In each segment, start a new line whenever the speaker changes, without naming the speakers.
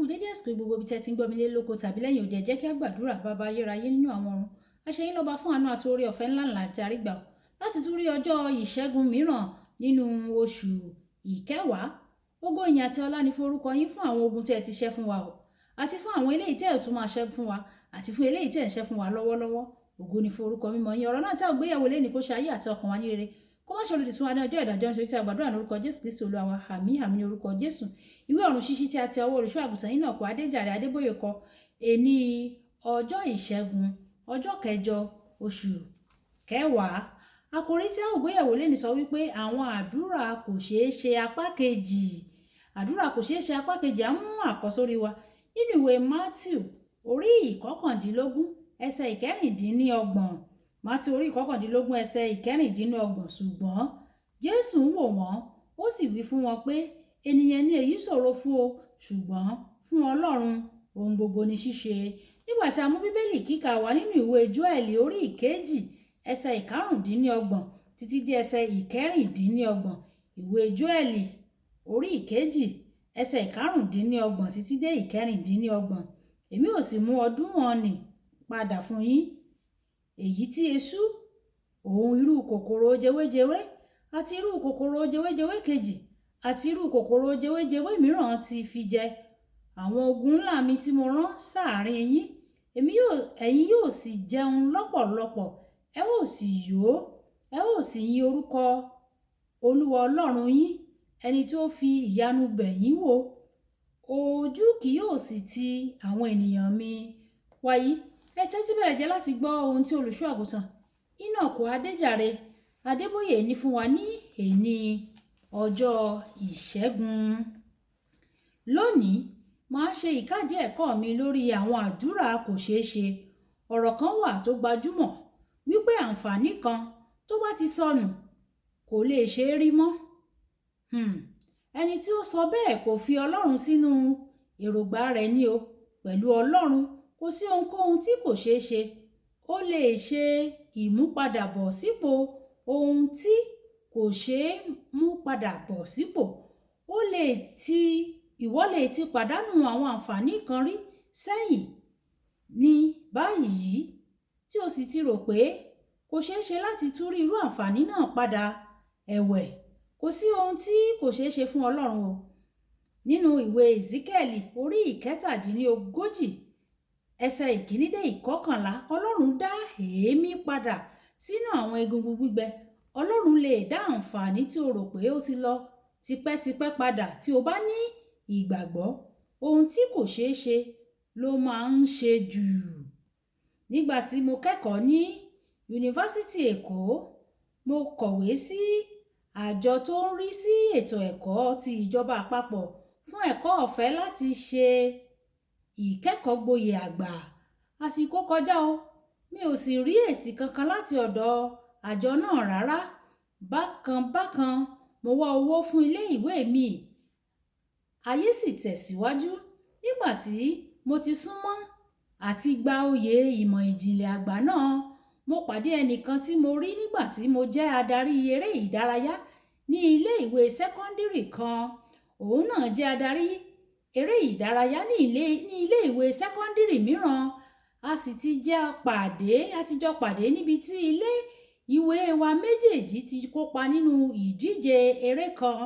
Dédé àsìkò gbogbo ibi tẹ́ ti ń gbọ́ mi lé lóko tàbí lẹ́yìn òde, jẹ́ kí a gbàdúrà. Bàbá ayérayé nínú àwọn ọ̀run, aṣẹ́yìn lọ́ba fún àánú àti oore ọ̀fẹ́ ńlá ńlá tí a rí gbà láti tún rí ọjọ́ ìṣẹ́gun mìíràn nínú oṣù ìkẹwàá. Ògo, ìyìn àti ọlá ni fún orúkọ yín fún àwọn ogun tí ẹ ti ṣẹ́ fún wa o, àti fún àwọn eléyìí tí ẹ tún máa ṣẹ́ fún wa, àti fún eléyìí tí ẹ ń ṣẹ́ fún wa lọ́wọ́lọ́wọ́. Ògo ni fún orúkọ mímọ́ yín. Ọ̀rọ̀ náà tí a gbéyàwó lẹ́ni kó ṣe ayé àti ọkàn wa ní rere, kó má ṣe olùdí sí wa ní ọjọ́ ìdájọ́, nítorí tí a gbàdúrà ní orúkọ Jésù Kristi Olúwa wa. Àmín, àmín ní orúkọ Jésù. Ìwé ọ̀run ṣíṣí tí a ti ọwọ́ olùṣọ́ àgùntàn yìí náà kọ Adéjàre Adébóyè kọ, èní ọjọ́ ìṣẹ́gun, ọjọ́ kẹjọ, oṣù kẹwàá. Àkòrí tí a ó gbéyẹ̀wò lónìí sọ wípé àwọn àdúrà kò ṣeé ṣe apá kejì. Àdúrà kò ṣeé ṣe apá kejì. Á mú àkọ́sórí wa nínú ìwé Matthew orí 19, ẹsẹ̀ 26. Matthew orí 19, ẹsẹ̀ 26. Ṣùgbọ́n Jésù ń wò wọ́n, ó sì wí fún wọn pé, ènìyàn ni èyí ṣòro fún o, ṣùgbọ́n fún Ọlọ́run ohun gbogbo ni ṣíṣe. Nígbà tí a mú Bíbélì kíkà wá nínú ìwé Jóẹ́lì orí 2, ẹsẹ̀ 25 títí dé ẹsẹ̀ 26. Ìwé Jóẹ́lì orí 2, ẹsẹ̀ 25 títí dé 26. Èmi ò sì mú ọdún wọn nì padà fún yín, èyí tí eṣú, òun irú kòkòrò jewéjewé, àti irú kòkòrò jewéjewé kejì, àti irú kòkòrò jewéjewé mìíràn ti fi jẹ, àwọn ogun ńlá mi tí mo rán sáàrín yín. Ẹ̀yin yóò sì jẹun lọ́pọ̀lọpọ̀, ẹ ó sì yó, ẹ ó sì yin orúkọ Olúwa Ọlọ́run yín, ẹni tó fi ìyanu bẹ̀ yín wò. Ojú kì yóò sì ti àwọn ènìyàn mi. Wàyí, ẹ tẹ́tí bẹ̀rẹ̀ jẹ́ láti gbọ́ ohun tí olùṣọ́ àgùntàn Enoch Adéjàre Adébóyè ní fún wa ní èní ọjọ́ ìṣẹ́gun. Lónìí, màá ṣe ìkádìí ẹ̀kọ́ mi lórí àwọn àdúrà kò ṣeé ṣe. Ọ̀rọ̀ kan wà tó gbajúmọ̀ wípé àǹfààní kan tó bá ti sọnù kò lè ṣe é rí mọ́. Ẹni tí ó sọ bẹ́ẹ̀ kò fi Ọlọ́run sínú èròǹgbà rẹ̀ ní o. Pẹ̀lú Ọlọ́run, kò sí ohunkóhun tí kò ṣeé ṣe. Ó lè ṣe ìmúpadàbọ̀ sípò ohun tí kò ṣe é mú padà bọ̀ sípò. Ìwọ lè ti pàdánù àwọn àǹfààní kan rí sẹ́yìn ní báyìí tí o sì ti rò pé kò ṣeé ṣe láti tún rí irú àǹfààní náà padà. Ẹ̀wẹ̀, kò sí ohun tí kò ṣeé ṣe fún Ọlọ́run o. Nínú ìwé Ezekiel orí 37, ẹsẹ̀ 1 dé 11, Ọlọ́run dá èémí padà sínú àwọn egungun gbígbẹ. Ọlọ́run lè dá àǹfààní tí o rò pé ó ti lọ tipẹ́tipẹ́ padà tí o bá ní ìgbàgbọ́. Ohun tí kò ṣeé ṣe ló máa ń ṣe jù. Nígbà tí mo kẹ́kọ̀ọ́ ní Yunifásítì Èkó, mo kọ̀wé sí àjọ tó ń rí sí ètò ẹ̀kọ́ ti ìjọba àpapọ̀ fún ẹ̀kọ́ ọ̀fẹ́ láti ṣe ìkẹ́kọ̀ọ́gboyè àgbà. Àsìkò kọjá o, mi ò sì rí èsì kankan láti ọ̀dọ̀ àjọ náà rárá. Bákan bákan, mo wá owó fún ilé ìwé mi. Ayé sì tẹ̀síwájú. Nígbà tí mo ti súnmọ́ àti gba oyè ìmọ̀ ìjìnlẹ̀ àgbà náà, mo pàdé ẹnìkan tí mo rí nígbà tí mo jẹ́ adarí eré ìdárayá ní ilé ìwé sẹ́kọ́ńdírì kan. Òun náà jẹ́ adarí eré ìdárayá ní ilé ìwé sẹ́kọ́ńdírì mìíràn. A sì ti jẹ́ pàdé, a ti jọ pàdé níbi tí ilé ìwé wa méjèèjì ti kópa nínú ìdíje eré kan.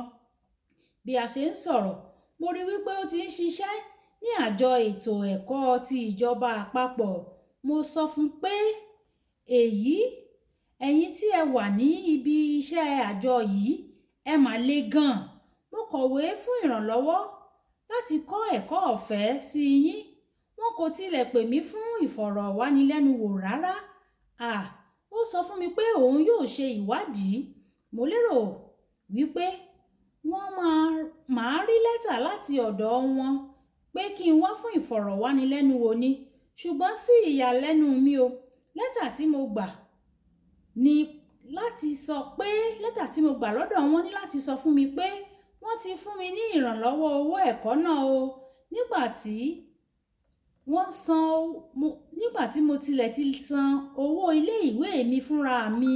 Bí a ṣe ń sọ̀rọ̀, mo rí wípé ó ti ń ṣiṣẹ́ ní àjọ ètò ẹ̀kọ́ ti ìjọba àpapọ̀. Mo sọ fún pé, èyí, ẹ̀yin tí ẹ wà ní ibi iṣẹ́ àjọ yìí, ẹ mà le gan. Mo kọ̀wé fún ìrànlọ́wọ́ láti kọ́ ẹ̀kọ́ ọ̀fẹ́ sí yín. Wọn kò tilẹ̀ pè mí fún ìfọ̀rọ̀wánilẹ́nuwò rárá. À, ó sọ fún mi pé òun yóò ṣe ìwádìí. Mo lérò wípé wọ́n máa rí lẹ́tà láti ọ̀dọ̀ wọn pé kí n wá fún ìfọ̀rọ̀wánilẹ́nuwò ni. Ṣùgbọ́n sí ìyàlẹ́nu mi o, lẹ́tà tí mo gbà ní láti sọ pé, lẹ́tà tí mo gbà lọ́dọ̀ wọn ní láti sọ fún mi pé wọ́n ti fún mi ní ìrànlọ́wọ́ owó ẹ̀kọ́ náà o. Nígbà tí wọ́n san, nígbà tí mo tilẹ̀ ti san owó ilé ìwé mi fúnra mi,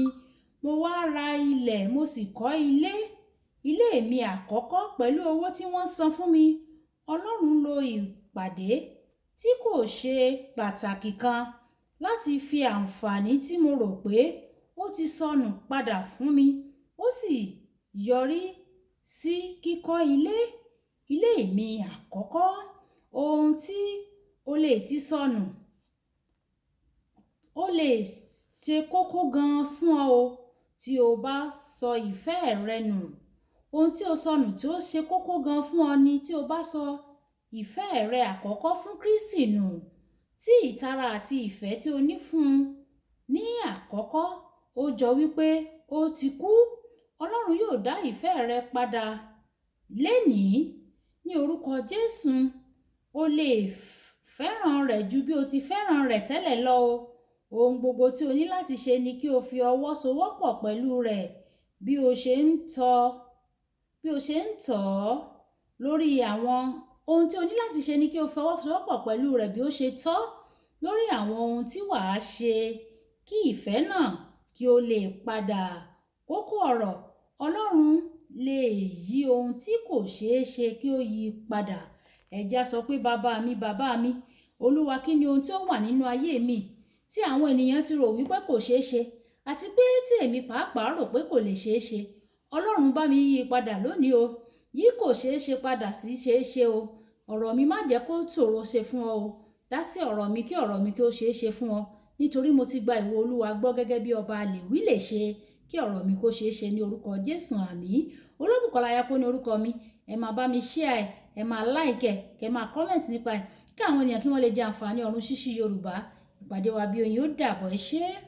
mo wá ra ilẹ̀, mo sì kọ́ ilé, ilé mi àkọ́kọ́ pẹ̀lú owó tí wọ́n san fún mi. Ọlọ́run lo ìpàdé tí kò ṣe pàtàkì kan láti fi àǹfààní tí mo rò pé ó ti sọnù padà fún mi. Ó sì yọrí sí kíkọ́ ilé mi àkọ́kọ́. Ohun tí o lè ti sọnù, ó lè ṣe kókó gan fún ọ o tí o bá sọ ìfẹ́ rẹ nù. Ohun tí o sọnù tí ó ṣe kókó gan fún ọ ni tí o bá sọ ìfẹ́ rẹ àkọ́kọ́ fún Kristi nù, tí ìtara àti ìfẹ́ tí o ní fún un ní àkọ́kọ́ ó jọ wípé ó ti kú. Ọlọ́run yóò dá ìfẹ́ rẹ padà lénìí ní orúkọ Jésù. O lè fẹ́ràn rẹ̀ ju bí o ti fẹ́ràn rẹ̀ tẹ́lẹ̀ lọ o. Ohun gbogbo tí o ní láti ṣe ni kí o fi ọwọ́ sowọ́pọ̀ pẹ̀lú rẹ̀ bí o ṣe ń tọ́ bí o ṣe ń tọ̀ ọ́ lórí àwọn ohun tí o ní láti ṣe ni kí o fọwọ́ sowọ́pọ̀ pẹ̀lú rẹ̀ bí ó ṣe tọ́ lórí àwọn ohun tí wàá ṣe kí ìfẹ́ náà kí ó lè padà. Kókó ọ̀rọ̀: Ọlọ́run lè yí ohun tí kò ṣeé ṣe kí ó yí padà. Ẹ jẹ́ á sọ pé, "Bàbá mi, bàbá mi, Olúwa, kí ni ohun tí ó wà nínú ayé mi tí àwọn ènìyàn ti rò wípé kò ṣeé ṣe, àti pé tí èmi pàápàá rò pé kò lè ṣeé ṣe? Ọlọ́run, bá mi yí padà lónìí o. Yí kò ṣeé ṣe padà sí ṣeé ṣe o. Ọ̀rọ̀ mi, má jẹ́ kó ṣòro ṣe fún ọ o. Dá sí ọ̀rọ̀ mi kí ọ̀rọ̀ mi kí ó ṣeé ṣe fún ọ, nítorí mo ti gba ìwọ Olúwa gbọ́ gẹ́gẹ́ bí ọba lè wí lè ṣe. Kí ọ̀rọ̀ mi kó ṣeé ṣe ní orúkọ Jésù, àmín." Olúbùkọ́lá Ayákó ní orúkọ mi. Ẹ máa bá mi share ẹ, ẹ máa like ẹ, kẹ máa comment nípa ẹ, kí àwọn ènìyàn kí wọ́n lè jẹ àǹfààní ọ̀run ṣíṣí Yorùbá. Ìpàdé wa bí oyin, ó dàbọ̀. Ẹ ṣé.